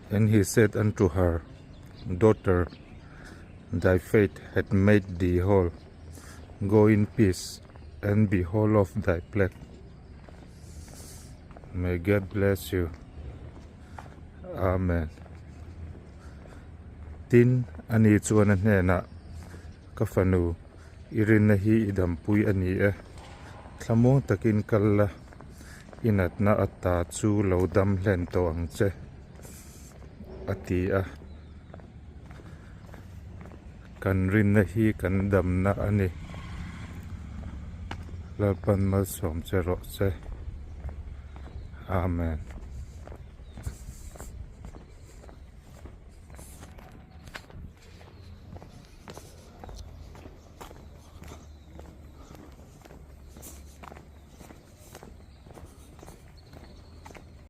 And he said unto her, Daughter, thy faith hath made thee whole, go in peace, and be whole of thy plague. May God bless you. Amen. Tin, ani chuan a hnenah, Ka fanu, i rinna hi i dampui a ni e. Thlamuang takin kal la, i natna ata chu lo dam hlen tawh ang che, a ti a. Kan rinna hi kan damna a ni. Lalpan malsawm che rawh che. Amen.